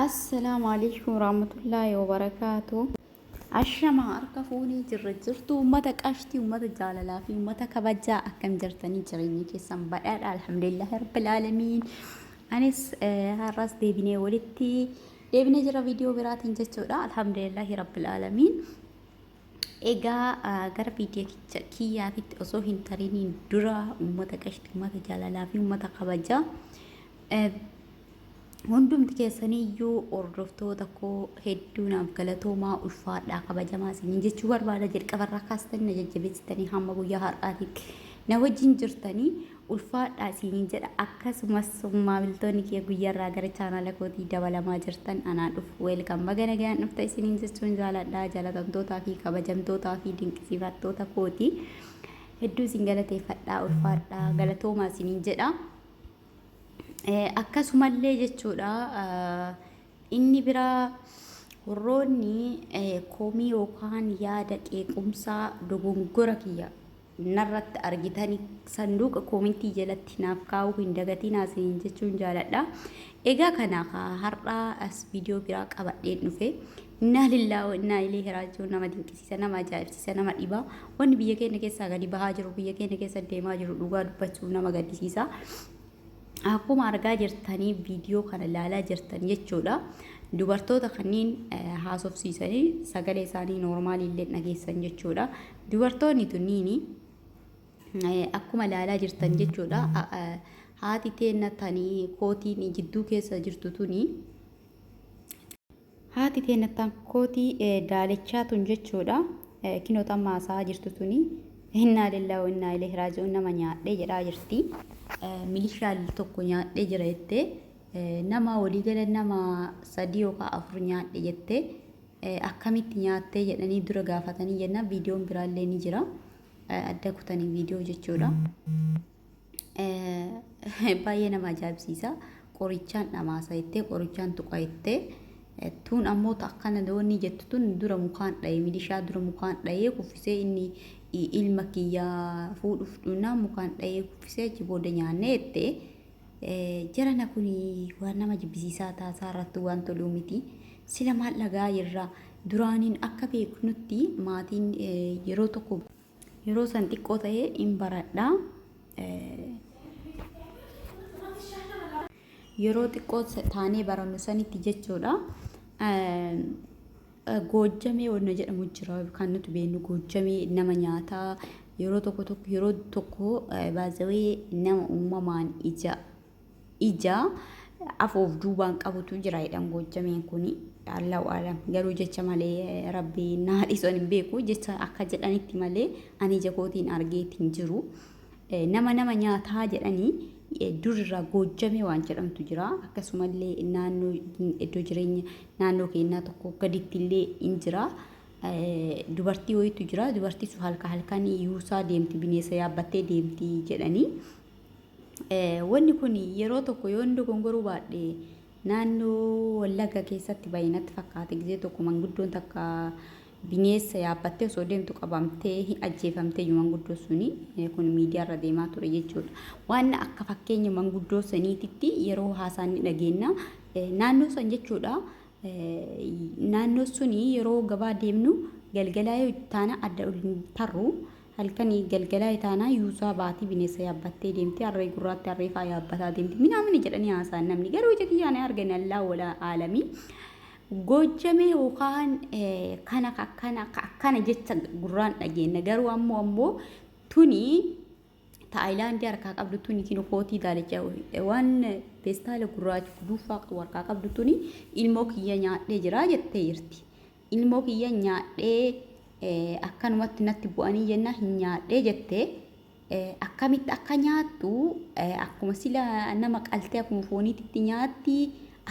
Assalaamu alaikum warahmatullaahi wabarakaatu. Ashama harka fuunee jirra jirtu uummata qashtii, uummata jaalalaa fi uummata kabajaa, akkam jirtanii? Jireenyi keessan badhaadha? Alhamdulillahi rabbil aalamiin. Anis har'as deebinee walitti deebinee jira viidiyoo biraatiin jechuudha. Alhamdulillahi rabbil aalamiin. Egaa gara viidiyoo kiyyaatitti osoo hin tariniin dura, uummata qashtii, uummata jaalalaa fi uummata kabajaa, hundumti keessaniyyuu hordoftoota koo hedduu naaf galatoomaa, ulfaadhaa, kabajamaa isiniin jechuu barbaada. Jalqabarraa kaastanii na jajjabeessitanii hamma guyyaa har'aatitti na wajjin jirtanii, ulfaadhaa isiniin jedha. Akkasumas maamiltoonni kee guyyaarraa gara chaanaala kootii dabalamaa jirtan, anaa dhufu, welcome, baga nagaan dhufta isiniin jechuun jaaladha. Jaalatamtootaa fi kabajamtootaa fi dinqisiifattoota kooti, hedduu isin galateeffadhaa, ulfaadhaa, galatoomaa isiniin jedha. Akkasumallee jechuudha, inni biraa warroonni komii yookaan yaada qeequmsaa dogongora kiyya narratti argitanii sanduuqa koomentii jalatti naaf kaa'uu hin dagatinaa isiniin jechuun jaaladha. Egaa kana har'a as viidiyoo biraa qabadheen dhufe. Innaa lillaa wa innaa ilayhi raaji'uun. Nama dinqisiisa, nama ajaa'ibsiisa, nama dhiba. Wanni biyya keenya keessaa gadi bahaa jiru, biyya keenya keessa deemaa jiru, dhugaa dubbachuuf nama gaddisiisa. Akkuma argaa jirtanii, viidiyoo kana ilaalaa jirtan jechuudha. Dubartoota kanneen haasofsiisanii sagalee isaanii noormaalii illee dhageessan jechuudha. Dubartoonni tunniini akkuma ilaalaa jirtan jechuudha. Haati teenna tanii kootiin jidduu keessa jirtu tuni, haati teenna tan kootii daalechaa tun jechuudha. Kinoo amma haasa'aa jirtu tuni innaa lillaahi wa innaa ilayhi raaji'uun, nama nyaadhee jedhaa jirti. Milishaan tokko nyaadhee jira jettee, nama waliigala nama sadii yookaan afur nyaadhe jettee, akkamitti nyaattee jedhanii dura gaafatanii jennaan, viidiyoon biraallee ni jira. Adda kutanii viidiyoo jechuudha. Baay'ee nama ajaa'ibsiisa. Qorichaan dhamaasa jettee, qorichaan tuqa jettee. Tun ammoo akkana wanni jettu tun dura mukaan dha'e, milishaa dura mukaan dha'ee kuffisee, inni ilma kiyyaa fuudhuuf dhunaan mukaan dha'ee kuffisee, achi booda nyaannee jettee. Jarana kun waan nama jibbisiisaa taasaa irratti waan toluu miti. Sila maal dhagaa jirra? Duraaniin akka beeknutti maatiin yeroo tokko, yeroo san xiqqoo ta'ee hin baradha. Yeroo xiqqoo taanee barannu sanitti jechuudha. Goojjamee wanna jedhamu jira, kan nuti beeknu goojjamee nama nyaataa. Yeroo tokko tokko, yeroo tokko baazawee nama uumamaan ija afoof duubaan qabutu jira jedhan. Goojjameen kuni Allahu alam, garuu jecha malee, rabbi naa dhiisu, ani hin beeku, jecha akka jedhanitti malee ani ija kootiin argeetti hin jiru. Nama nyaataa jedhanii durirraa goojjamee waan jedhamtu jira. Akkasumallee naannoo iddoo jireenya naannoo keenyaa tokko gaditti illee hin jira. Dubartii wayiitu jira. Dubartii sun halkan halkan yuusaa deemti, bineensa yaabbattee deemti jedhanii. Wanni kun yeroo tokko, yoo inni dogongoruu baadhe, naannoo Wallagga keessatti baay'ee natti fakkaate. Gizee tokko manguddoon takka bineensa yaabbattee osoo deemtu qabamtee ajjeefamtee iyyuu, manguddoo suni kun miidiyaarra deemaa ture jechuudha. Waan akka fakkeenya manguddoo saniititti yeroo haasaan ni dhageenya. Naannoo san jechuudha. Naannoo suni yeroo gabaa deemnu galgalaa yoo taana adda ol hin tarru. Halkanii galgalaa taanaa yuusaa baatii, bineensa yaabbattee deemti, harree gurraatti, harree fa'aa yaabbataa deemti minaamini jedhanii haasa'an namni. Garuu ija kiyyaan argani, allaa wala aalamii. Goojjamee yookaan kana akkana akkana jecha gurraan dhageenya. Garuu ammoo tuni Taayilaandii harkaa qabdu tuni, kino kootii daalacha waan feestaala gurraacha guduunfaa qabu harkaa qabdu tuni, ilmoo kiyya nyaadhee jira jettee jirti. Ilmoo kiyya nyaadhee, akkanumatti natti bu'anii jennaan hin nyaadhee jettee. Akkamitti akka nyaattu, akkuma sila nama qaltee akkuma fooniititti nyaatti,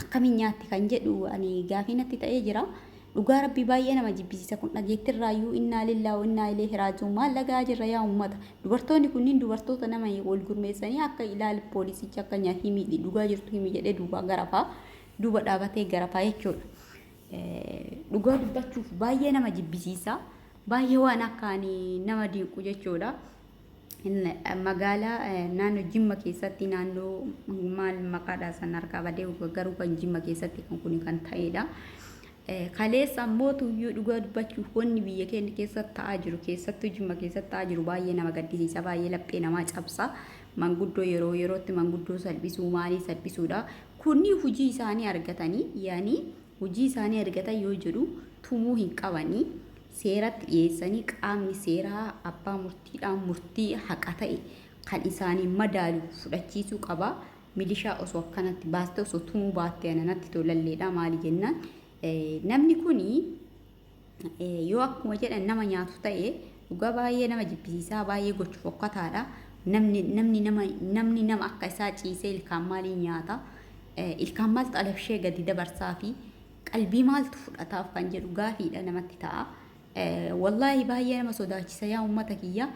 akkamiin nyaatti kan jedhu ani gaafii natti ta'ee jira. Dhugaa rabbii baay'ee nama jibbisiisa kun dhageettirraayyuu. Innaa lillaa wa innaa ilayhi raaji'uun. Maal dhagaa jirra yaa uummata? Dubartoonni kunniin dubartoota nama wal gurmeessanii akka ilaali, poolisichi akka himi, dhugaa jirtu himi jedhee duubaa garafaa, duuba dhaabatee garafaa jechuudha. Dhugaa dubbachuuf baay'ee nama jibbisiisa. Baay'ee waan akkaan nama dinqu jechuudha. Magaalaa naannoo Jimma keessatti, naannoo maal maqaadhaa san harkaa badee, garuu kan Jimma keessatti kan kun kan ta'edha. Kaleessa ammoo tuyyuu dhugaa dubbachuuf wanni biyya keenya keessatti ta'aa jiru, keessattuu Jimma keessatti ta'aa jiru, baay'ee nama gaddisiisa, baay'ee laphee namaa cabsa. Manguddoo yeroo yerootti manguddoo salphisuu, maalii salphisuudha. Kunni hojii isaanii argatanii, yaani hojii isaanii argatan yoo jedhu, tumuu hin qabanii, seeratti dhiyeessanii qaamni seeraa abbaa murtiidhaan murtii haqa ta'e kan isaanii madaalu fudhachiisuu qaba. Milishaa osoo akkanatti baastee osoo tumuu baatte ana natti tolalleedha. Maali jennaan, namni kuni yoo akkuma jedhan nama nyaatu ta'e, dhugaa baay'ee nama jibbisiisaa, baay'ee gochu fokkataadha. Namni nama akka isaa ciisee ilkaan maalii nyaata? Ilkaan maaltu alabshee gadi dabarsaa fi qalbii maaltu fudhataaf kan jedhu gaafiidha namatti ta'a. Wallaahi baay'ee nama sodaachisa, yaa uummata kiyya.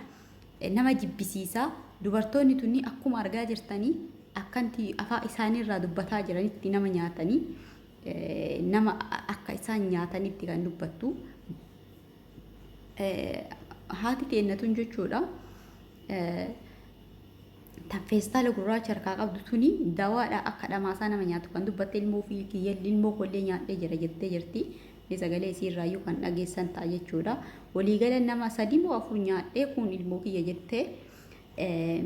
Nama jibbisiisa. Dubartoonni tunni akkuma argaa jirtanii akkanti afaan isaaniirraa dubbataa jiranitti nama nyaatanii, nama akka isaan nyaatanitti kan dubbattu. Haati teenna tun jechuudha. Tan feestaala gurraacha harkaa qabdu tuni dawaadha, akka dhamaasaa nama nyaatu kan dubbatte, ilmoo fi kiyya ilmoo kollee nyaadhee jira jettee jirti. Mee sagalee isii irraayyuu kan dhageessan ta'a jechuudha. Waliigala nama sadi moo afur nyaadhee, kun ilmoo kiyya jettee,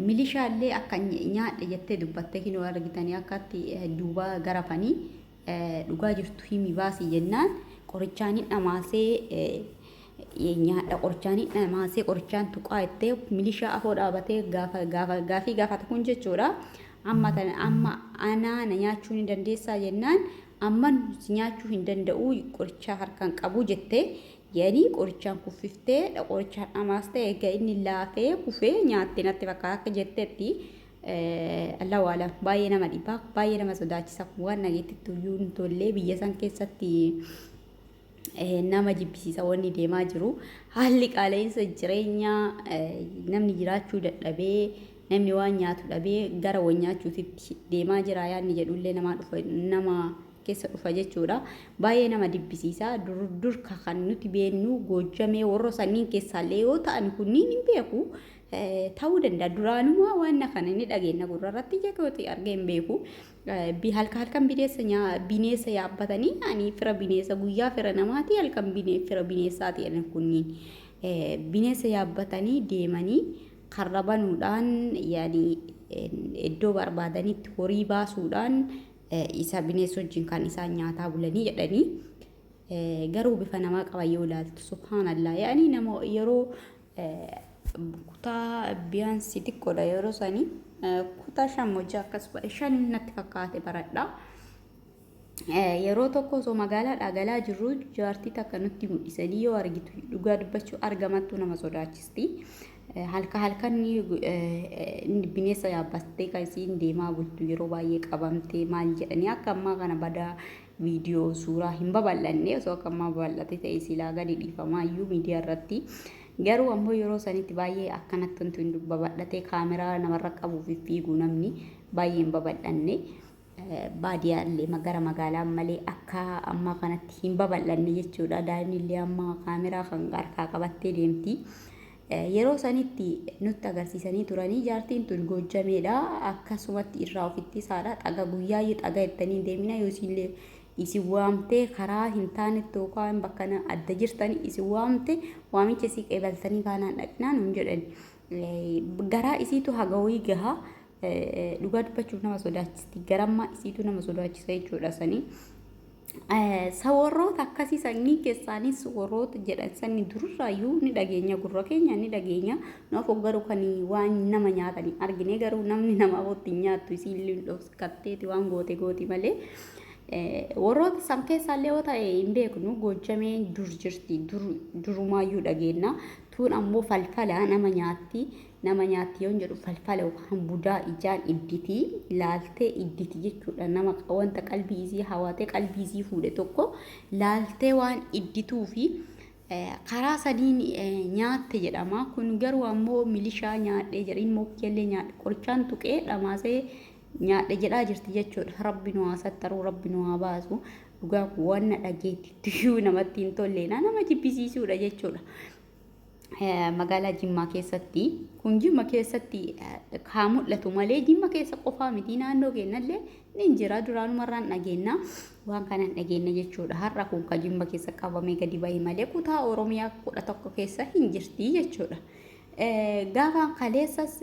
milishaallee akka nyaadhe jettee dubbatte. Kinoo argitanii akkatti duuba garafanii, dhugaa jirtu himi baasii jennaan, qorichaan hin dhamaasee nyaadha, qorichaan hin dhamaasee, qorichaan tuqaa jettee milishaa afoo dhaabatee gaafa gaafa gaafii gaafata kun jechuudha. Amma tana amma anaa na nyaachuu ni dandeessaa jennaan, amman si nyaachuu hin danda'u, qorichaa harkaan qabu jettee, yani qorichaan kuffiftee, qorichaan dhamaastee, egaa inni laafee kufee nyaatte natti fakkaata akka jettetti. Allahu alam, baay'ee nama dhibaa, baay'ee nama sodaachisa. Waan dhageettitti iyyuu hin tollee biyya san keessatti nama jibbisiisa wanni deemaa jiru. Haalli qaala'insa jireenyaa, namni jiraachuu dadhabee, namni waan nyaatu dhabee gara wal nyaachuutitti deemaa jira yaadni jedhullee namaa dhufa, nama keessa dhufa jechuudha. Baay'ee nama dibbisiisa. Dur dur kan nuti beennu Goojjamee warra sanniin keessaallee yoo ta'an kunniin hin beeku. Ta'uu danda'a. Duraanumaa waan kana ni dhageenya gurra irratti, ija kooti argee hin beeku. Halkan halkan bineensa yaabbatanii, ani fira bineensa, guyyaa fira namaati, halkan fira bineensaati jedhan kunniin. Bineensa yaabbatanii deemanii karra banuudhaan, yaani iddoo barbaadanitti horii baasuudhaan isa bineensa wajjin kan isaan nyaataa bulanii jedhanii. Garuu bifa namaa qaba yoo ilaaltu, subhaanallah, yaani nama yeroo kutaa biyaansi xiqqoodha, yeroo sanii kutaa 5 hojii akkas 5 natti fakkaate baradha. Yeroo tokko osoo magaalaadhaa galaa jirru jaartii takka nutti mul'isanii, yoo argitu dhugaa dubbachuu argamattuu nama sodaachisti. Halka halkan bineensa yaabbattee kan isiin deemaa bultu, yeroo baay'ee qabamtee maal jedhanii, akka ammaa kana badaa viidiyoo suuraa hin babal'anne. Osoo akka ammaa babal'ate ta'e silaa gadi dhiifamaa iyyuu miidiyaa irratti. Garuu ammoo yeroo sanitti baay'ee akkanatti wanti hundi babal'atee kaameraa namarra qabuuf fiigu namni baay'ee hin babal'anne. Baadiyyaa illee gara magaalaa malee akka ammaa kanatti hin babal'anne jechuudha. Daa'imni illee amma kaameraa kan harkaa qabattee deemti. Yeroo sanitti nutti agarsiisanii turanii, jaartiin tun Goojjameedha. Akkasumatti irraa ofitti isaadha. Xaga guyyaayyuu xaga jettanii hin deemina, yoo isiillee isin waamtee karaa hin taanetti yookaan bakka adda jirtanii isin waamte, waamicha isii qeebaltanii baanaan dhaqnaa nuun jedhan. Garaa isiitu haga wayii gaha. Dhugaa dubbachuuf nama sodaachisti. Garammaa isiitu nama sodaachisa jechuudha sanii. Warroota akkasii sanyii keessaanis warroota jedhan sanni dururraayyuu ni dhageenya, gurra keenya ni dhageenya. Nuuf garuu kan waan nama nyaatanii argine, garuu namni nama otti hin nyaattu, isiin dhoksatteeti waan goote gooti malee. Warroota san keessaallee yoo ta'e hin beeknu, Goojjameen dur jirti, durumaayyuu dhageenya. Tuun ammoo falfala, nama nyaatti. Nama nyaatti yoon jedhu falfala yookaan budaa ijaan idditi, laaltee idditi jechuudha. Nama wanta qalbii isii hawatee qalbii isii fuudhe tokko laaltee waan iddituu fi karaa sadiin nyaatte jedhama. Kun garuu ammoo milishaa nyaadhee jira, ilmoo kiyyallee nyaadhe, qorichaan tuqee dhamaasee nyaadhe jedhaa jirti jechuudha. Rabbi nu haa sattaruu, Rabbi nu haa baasu. Dhugaa waan na dhageettiyyuu namatti hin tolle, nama jibbisiisuudha jechuudha. Magaalaa Jimmaa keessatti kun Jimma keessatti haa mul'atu malee Jimma keessa qofaa miti, naannoo keenyallee ni jira. Duraanumarraan dhageenya, waan kanan dhageenya jechuudha. Har'a kun kan Jimma keessa qabamee gadi bahe malee kutaa Oromiyaa 11 keessa hin jirti jechuudha. Gaafa kaleessas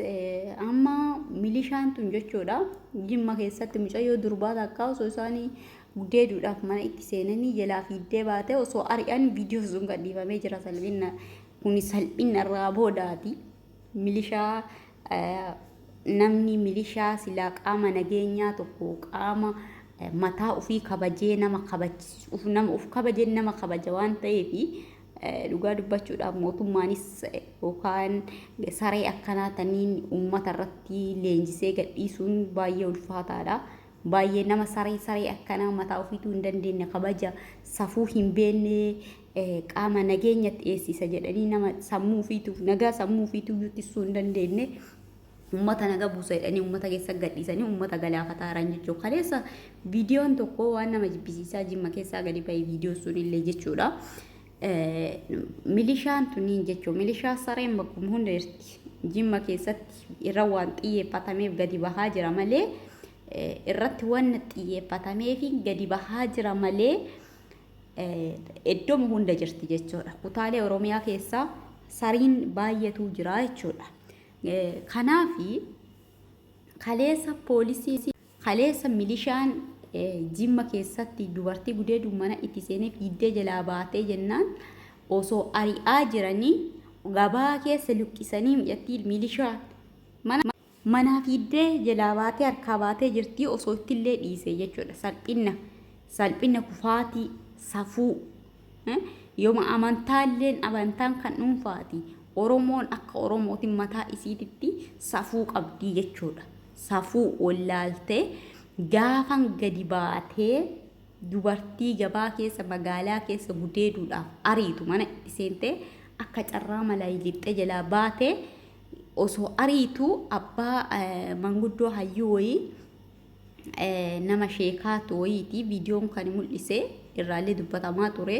amma milishaan tun jechuudha, Jimma keessatti mucayyoo durbaa takka osoo isaanii gudeeduudhaaf mana itti seenanii jalaa fiiddee baatee osoo ari'an viidiyoo sun gadhiifamee jira. Salphina kuni salphina irraa boodaati. Milishaa, namni milishaa silaa qaama nageenyaa tokko, qaama mataa ofii kabajee nama kabachisuuf, nama of kabajee nama kabaja waan ta'eef, dhugaa dubbachuudhaaf mootummaanis yookaan saree akkanaa taniin uummata irratti leenjisee gadhiisuun baay'ee ulfaataadha. Baay'ee nama saree saree akkanaa mataa ofiituu hin dandeenye, kabaja safuu hin beekne qaama nageenyatti eessisa jedhanii, nama sammuu ofiituuf nagaa sammuu ofiituu iyyuu hin dandeenye uummata naga buusa jedhanii uummata keessa gadhiisanii uummata galaafataa jiran jechuudha. Kaleessa viidiyoon tokko waan nama jibbisiisaa Jimma keessaa gadi ba'e, viidiyoo sun illee jechuudha. Milishaan tuniin jechuudha. Milishaa sareen bakkuma hunda jirti. Jimma keessatti irra waan xiyyeeffatameef gadi bahaa jira malee, irratti waan xiyyeeffatameef gadi bahaa jira malee iddooma hunda jirti jechuudha. Kutaalee Oromiyaa keessaa sariin baay'eetu jira jechuudha. Kanaafi kaleessa poolisii, kaleessa milishaan Jimma keessatti dubartii gudeeduun mana itti seenee fiiddee jalaa baatee jennaan osoo ari'aa jiranii gabaa keessa luqqisanii, mucattii milishaa mana manaa fiiddee jalaa baatee harkaa baatee jirtii osoo ittillee dhiisee jechuudha. Salphina, salphina, kufaatii, safuu. Yooma amantaalleen amantaan kan dhuunfaati. Oromoon akka Oromootiin mataa isiititti safuu qabdii jechuudha. Safuu wallaaltee gaafan gadi baatee dubartii gabaa keessa, magaalaa keessa gudeeduudhaaf ariitu, mana itti seentee akka carraa malaa lixxee jalaa baatee osoo ariitu, abbaa manguddoo hayyuu wayii, nama sheekaatu wayiiti viidiyoon kan mul'ise, irraallee dubbatamaa ture,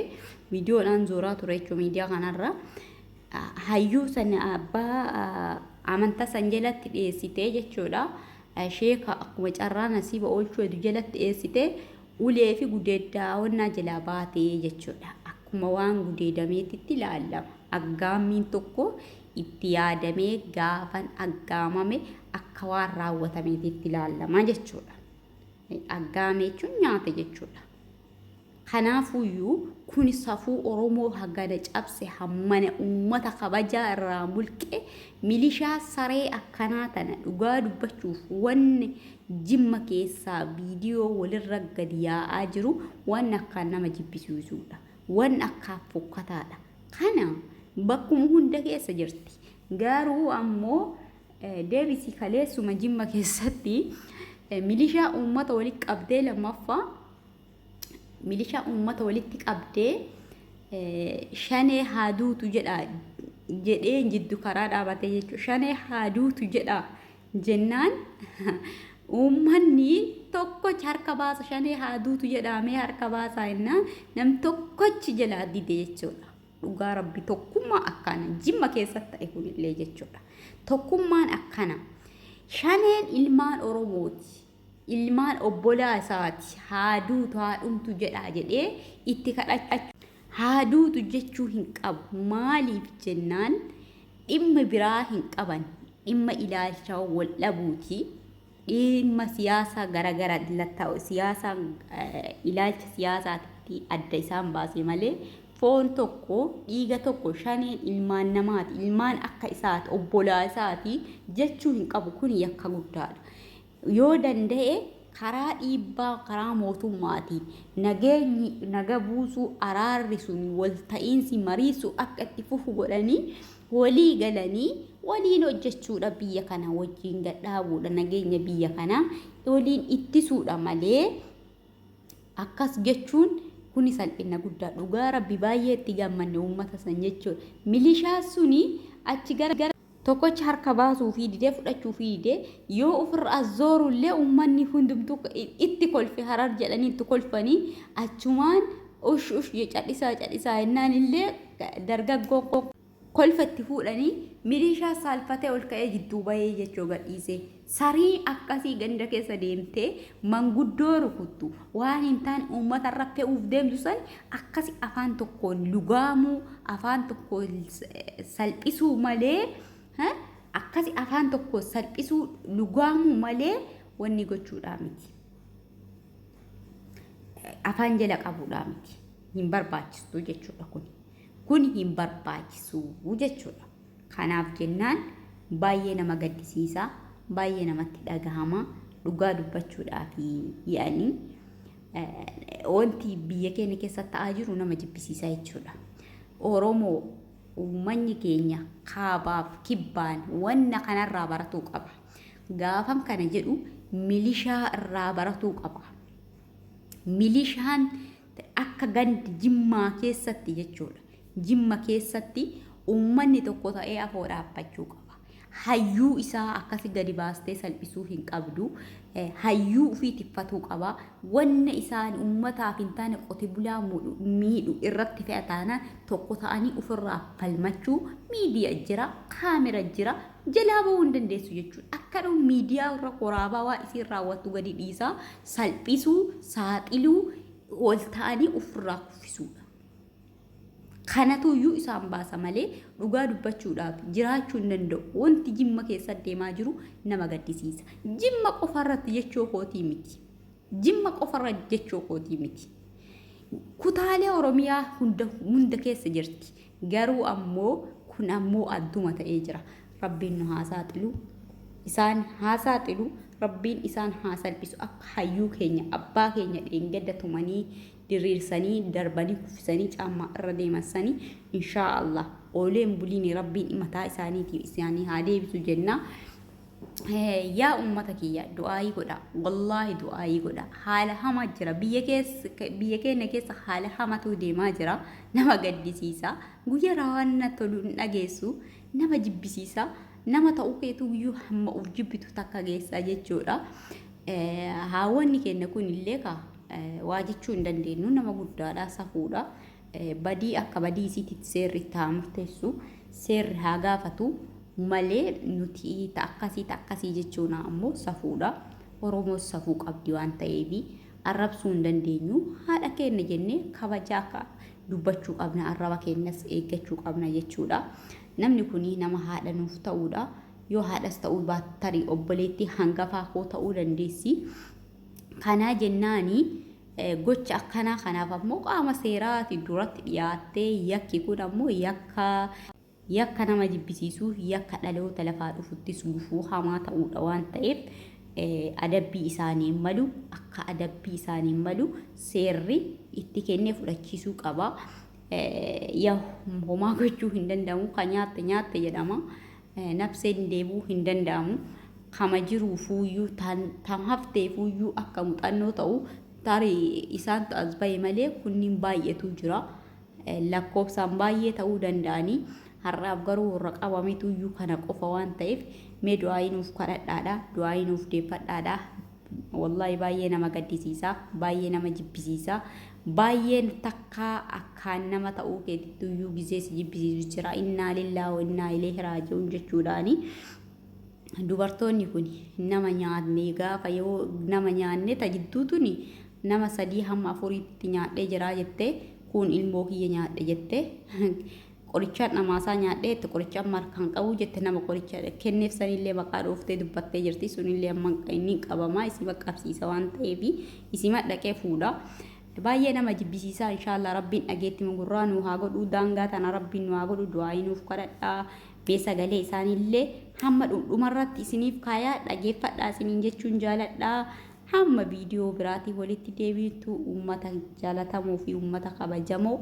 viidiyoodhaan zooraa ture jechuudha miidiyaa kanarra. Hayyuu sana, abbaa amantaa san jalatti dhiyeessitee jechuudha. Sheeka akkuma carraa nasiiba oolchuu hedu jalatti dhiyeessitee ulee fi gudeeddaawwannaa jalaa baatee jechuudha. Akkuma waan gudeedameetitti ilaallama. Aggaammiin tokko itti yaadamee gaafan aggaamame akka waan raawwatameetitti ilaallama jechuudha. Aggaame jechuun nyaate jechuudha. Kanaafuyyuu kuni safuu Oromoo hagana cabse, hammana uummata kabajaa irraa mulqe, milishaa saree akkanaa tana dhugaa dubbachuuf wanni Jimma keessaa viidiyoo walirra gadi yaa'aa jiru waan akkaan nama jibbisiisudha. Waan akkaan fokkataadha. Kana bakkuma hunda keessa jirti. Garuu ammoo deebisii kaleessuma Jimma keessatti milishaa uummata walitti qabdee, lammaffaa milishaa uummata walitti qabdee "Shanee haa duutu jedha" jedhee jiddu karaa dhaabatee jechuudha. "Shanee haa duutu jedha" jennaan uummanni tokkochi harka baasa. "Shanee haa duutu jedhamee harka baasaa" jennaan nam tokkochi jalaa dide jechuudha. Dhugaa Rabbi, tokkummaa akkana Jimma keessatti ta'e kunillee jechuudha. Tokkummaan akkana. Shaneen ilmaan Oromooti. Ilmaan obbolaa isaati. "Haa duutu, haa dhumtu jedhaa" jedhee itti kadhachuu. Haa duutu jechuu hin qabu. Maaliif jennaan dhimma biraa hin qaban. Dhimma ilaalcha wal dhabuuti. Dhimma siyaasaa garagara, siyaasa, ilaalcha siyaasaatti adda isaan baase malee foon tokko, dhiiga tokko, shaneen ilmaan namaati, ilmaan akka isaati, obbolaa isaati jechuu hin qabu. Kun yakka guddaadha. Yoo danda'e karaa dhiibbaa karaa mootummaatiin nageenyi naga buusuu, araarri sun, walta'iinsi mariisu akka itti fufu godhanii walii galanii waliin hojjechuudha, biyya kana wajjin gadhaabuudha, nageenya biyya kanaa waliin ittisuudha malee akkas jechuun kuni salphina guddaa. Dhugaa Rabbi, baay'ee itti gammanne uummata san jechuudha. Milishaa suni achi gara tokkochi harka baasuu fi didee, fudhachuu fi didee, yoo ofirra as zoorullee uummanni hundumtuu itti kolfe. Harar jedhanii itti kolfanii achumaan ush ush, cadhisaa cadhisaa jennaan illee dargaggoo Kolfa itti fuudhanii milishaa saalfatee ol ka'ee jidduu bahee jechuu gadhiise. Sarii akkasii ganda keessa deemtee manguddoo rukuttu waan hin taane uummatarra fe'uuf deemtu san akkasi afaan tokkoon lugaamuu afaan tokkoon salphisuu malee akkasi afaan tokkoon salphisuu lugaamuu malee wanni gochuudhaa miti. Afaan jala qabuudhaa miti. Hin barbaachistu jechuudha kun. Kun hin barbaachisu jechuudha. Kanaaf jennaan baay'ee nama gaddisiisa, baay'ee namatti dhagahama. Dhugaa dubbachuudhaaf yaani wanti biyya keenya keessa ta'aa jiru nama jibbisiisa jechuudha. Oromoo uummanni keenya kaabaaf kibbaan wanna kanarraa baratuu qaba. Gaafan kana jedhu milishaa irraa baratuu qaba. Milishaan akka gandi Jimmaa keessatti jechuudha. Jimma keessatti uummanni tokko ta'ee afoo dhaabbachuu qaba. Hayyuu isaa akkasi gadi baastee salphisuu hin qabdu. Hayyuu ofii tiffatuu qaba. Wanna isaan uummataaf hin taane qote bulaa miidhu irratti fe'a taanaan tokko ta'anii ofirraa falmachuu miidiyaa jira, kaamera jira, jalaa bahuu hin dandeessu jechuudha. Akkanuma miidiyaa irra qoraabaa waa isiin raawwattu gadi dhiisaa salphisuu, saaxiluu, ol ta'anii ofirraa kuffisuudha. Kanatu iyyuu isaan baasa malee dhugaa dubbachuudhaaf jiraachuu hin danda'u. Wanti Jimma keessa deemaa jiru nama gaddisiisa. Jimma qofarratti jechuu kootii miti. Jimma qofarratti jechuu kootii miti. Kutaalee Oromiyaa hunda hunda keessa jirti. Garuu ammoo kun ammoo adduma ta'ee jira. Rabbiin nu haa saaxilu. Isaan haa saaxilu. Rabbiin isaan haa salphisu. Akka hayyuu keenya abbaa keenya dheengadda tumanii diriirsanii darbanii kuffisanii caammaa irra deeman sanii inshaa Allah ooleen buliini Rabbiin mataa isaaniitiif isaanii haa deebisu jenna. Yaa ummata kiyya du'aayii godha, wallaahi du'aayii godha. Haala hamaa jira biyya keessa, biyya keenya keessa haala hamatu deemaa jira. Nama gaddisiisa. Guyyaa waan tolu hin dhageessu, nama jibbisiisa. Nama ta'uu keetu guyyuu hamma of jibbitu takka geessa jechuudha. Haawwanni keenya kun illee kaa waa jechuu hin dandeenyu, nama guddaadha, safuudha. Badii akka badii isiititti seerri itti haa murteessu, seerri haa gaafatu malee nuti ta akkasii ta akkasii jechuun ammoo safuudha. Oromoos safuu qabdi waan ta'eef arrabsuu hin dandeenyu. Haadha keenya jennee kabajaa akka dubbachuu qabna, arraba keenyas eeggachuu qabna jechuudha. Namni kun nama haadha nuuf ta'uudha. Yoo haadhas ta'uu baatu tarii obboleettii hangafaa koo ta'uu dandeessi. Kanaa jennaani gocha akkanaa kanaaf ammoo qaama seeraati duratti dhiyaattee yakki kun ammoo yakka yakka nama jibbisiisuu, yakka dhaloota lafaa dhufuttis gufuu hamaa ta'uudha waan ta'eef adabbii isaaniin malu akka adabbii isaaniin malu seerri itti kennee fudhachiisuu qaba. Yaa homaa gochuu hin danda'amu, kan nyaatte nyaatte jedhama. Nafseen deebi'uu hin danda'amu. Kama jiruufuuyyuu tan hafteefuuyyuu akka muxannoo ta'u tarii isaantu as bahe malee kunniin baay'eetu jira. Lakkoofsaan baay'ee ta'uu danda'anii har'aaf garuu warra qabametuyyuu kana qofa waan ta'eef mee du'aayii nuuf kadhadhaadha, du'aayii nuuf deeffadhaadha. Wallaahi baay'ee nama gaddisiisa, baay'ee nama jibbisiisa, baay'een takkaa akkaan nama ta'uu keetittuyyuu gizee si jibbisiisu jira. Innaa lillaa wa innaa ileehi raaji'uun jechuudhaani. Dubartoonni kun nama nyaanne gaafa yoo nama nyaanne ta jidduu tuni nama sadii hamma afuriitti nyaadhee jiraa jettee, kun ilmoo kiyya nyaadhe jettee, qorichaan dhamaasaa nyaadhee jette, qoricha amma harkaan qabu jette, nama qoricha kenneef sanillee maqaa dhooftee dubbattee jirti. Sunillee amma inni qabamaa isima qabsiisa waan ta'eef isima dhaqee fuudha. Baay'ee nama jibbisiisaa. Inshaallah Rabbiin dhageetti gurraa nu haa godhu, daangaa tana Rabbiin nu haa godhu. Du'aayii nuuf kadhadhaa. Mee sagalee isaaniillee hamma dhumarratti isiniif kaayaa dhageeffadhaa isiniin jechuun jaaladhaa. Hamma viidiyoo biraatiin walitti deebitu, uummata jaalatamoo fi uummata kabajamoo,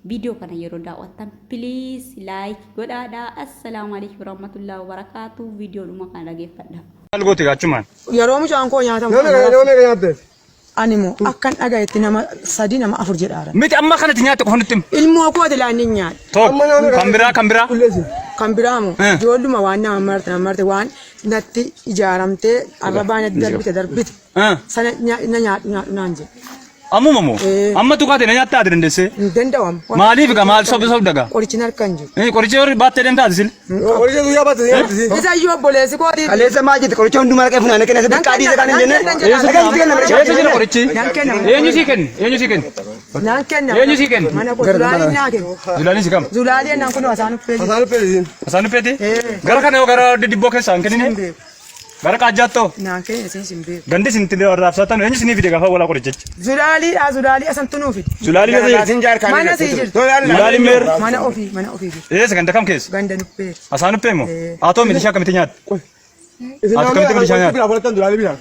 viidiyoo kana yeroo daawwattan please like godhaadha. Assalaamu alaikum warahmatullahi wabarakaatu. Viidiyoo dhuma kana dhageeffadha. Maal goote gaachumaan? Yeroo mucaan koo nyaatamu Nama meeqa nama meeqa nyaatte? Ani immoo akkan dhagayetti nama sadi nama afur jedhaara. Miti, amma kanatti nyaatte qofa nutti himi. Ilmoo kooti laan hin nyaadhe. Tokko. Amma nama meeqa Kan biraa, kan biraa. Qulleessi. Kan biraa moo ijoolluma waan nama marte nama marte waan natti ijaaramtee arrabaa natti darbite darbite sana na nyaadhu nyaadhu naan jedhe. Ammuma moo? Eh. Amma tuqaate na nyaattaa ati dandeessee? Hin danda'amu. Maaliif gaa maal sobda sobda gaa? Qorichi harka hin jiru. Eh, Qoricha yoo baattee deemtaa ati sil? Qoricha guyyaa baate nyaatti. Isa iyyuu obboleessi kooti. Kaleessa maal jette qoricha hundumaa dhaqee funaanee kenna isa xiqqaa dhiisa kan hin jenne. Eessa jira qorichi? Nan kenna. Eenyu sii kenne? Eenyu sii kenne? Naan kenna. Eenyu sii kenne? Mana koo Zulaalii naa kenna. Zulaalii si kam? Zulaalii naan kunoo asaan uffee jiru. Asaan dhufeeti? Eh. Gara kana yoo gara diddibboo keessaa hin kennine? Hin beeku. Gara qaajjaattoo? Naan kenna isiin hin beeku. Gandi isin itti raabsaatan eenyu isinii fide gaafa walaa qorichicha? Zulaaliidha Zulaalii asantu nuu fide. Zulaalii keessa jirti? Mana sii jirti. Zulaaliin meerre? Mana ofii mana ofii jirti. Eessa ganda kam keessa? Ganda nuffee. Asaan dhuffee moo? Eh. Haa ta'u milishaa akkamitti nyaatte? Ati akkamitti milishaa nyaatte?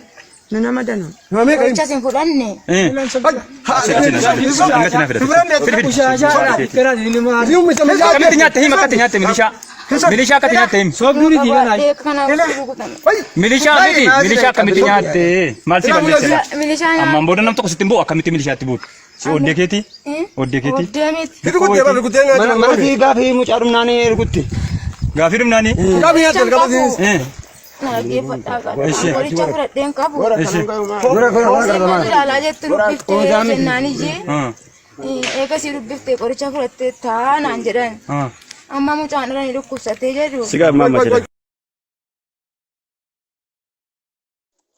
Nu nama danuu. Qoricha isin fudhanne. Eh. Hangatti naa fidate. Fidi fidi. Akkamitti nyaatte hima akkatti nyaatte milishaa? Milishaa akkatti nyaatte himi. Kanaaf rukutame. Milishaa miti milishaa akkamitti nyaatte? Maal si balleesse laata? Milishaa Ammaan booda nam tokko sitti hin bu'u akkamitti milishaatti buutu? Si oddee keetii? Oddee keetii? Oddee miti. Mana fi gaafii mucaa dhumnaanii ergutti. Gaafii dhumnaanii? Eh. Na dhaggeeffadhaa qaba. Ishee. Qoricha fudhadheen qabu. Ishee. Seeqaa ilaalaa jettu dubbiftee jennaan iyyee. Ah. Eegasii dubbiftee qoricha fudhattee taanaan jedhan. Ah. Amma mucaan irra ni dhukkubsatee jedhu. Sigaa maal jedha?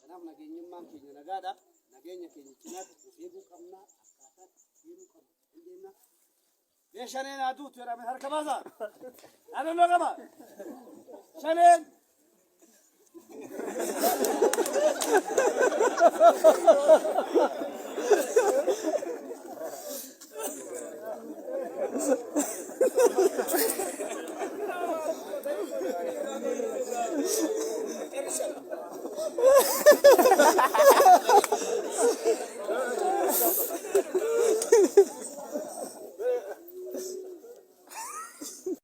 Kanaaf nageenyummaan keenya nagaadha. Nageenya keenya cinaatti of eeguu qabna. Akkaataa itti deemuu qabnu dandeenya. Mee shaneen haa duutu jedhame harka baasaa. Dhaadannoo qaba. Shaneen.